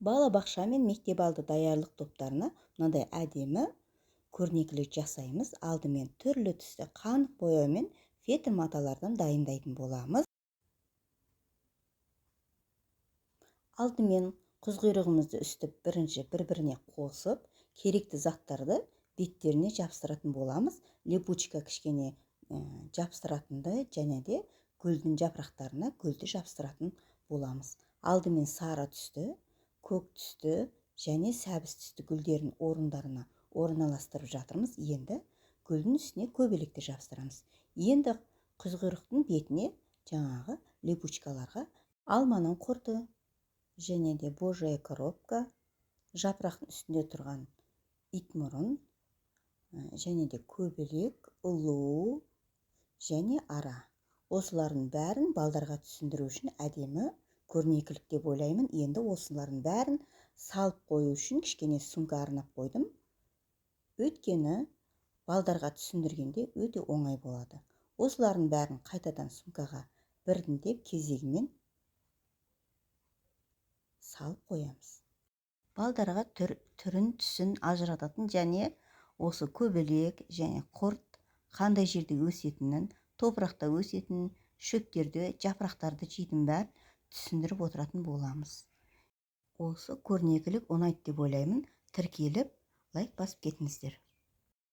Балабақша мен мектеп алды даярлық топтарына мынандай әдемі көрнекілік жасаймыз. Алдымен түрлі түсті қанық бояумен фетр маталардан дайындайтын боламыз. Алдымен құзғұйрығымызды үстіп бірінші бір-біріне қосып, керекті заттарды беттеріне жабыстыратын боламыз. Липучка кішкене жабыстыратынды және де гүлдің жапырақтарына гүлді жабыстыратын боламыз. Алдымен сары түсті, көк түсті және сәбіз түсті гүлдерін орындарына орналастырып жатырмыз. Енді гүлдің үстіне көбелекті жабыстырамыз. Енді құзғұйрықтың бетіне жаңағы липучкаларға алманың құрты және де божья коробка, жапырақтың үстінде тұрған итмұрын және де көбелек, ұлу және ара. Осылардың бәрін балдарға түсіндіру үшін әдемі көрнекілік деп ойлаймын. Енді осылардың бәрін салып қою үшін кішкене сумка арнап қойдым. Өйткені балдарға түсіндіргенде өте оңай болады. Осылардың бәрін қайтадан сумкаға біртіндеп кезегімен салып қоямыз. Балдарға түрін, түсін ажырататын және осы көбелек және құрт қандай жерде өсетінін, топырақта өсетінін, шөптерді, жапырақтарды жейтінін бәрін түсіндіріп отыратын боламыз. Осы көрнекілік ұнайды деп ойлаймын. Тіркеліп, лайк басып кетіңіздер.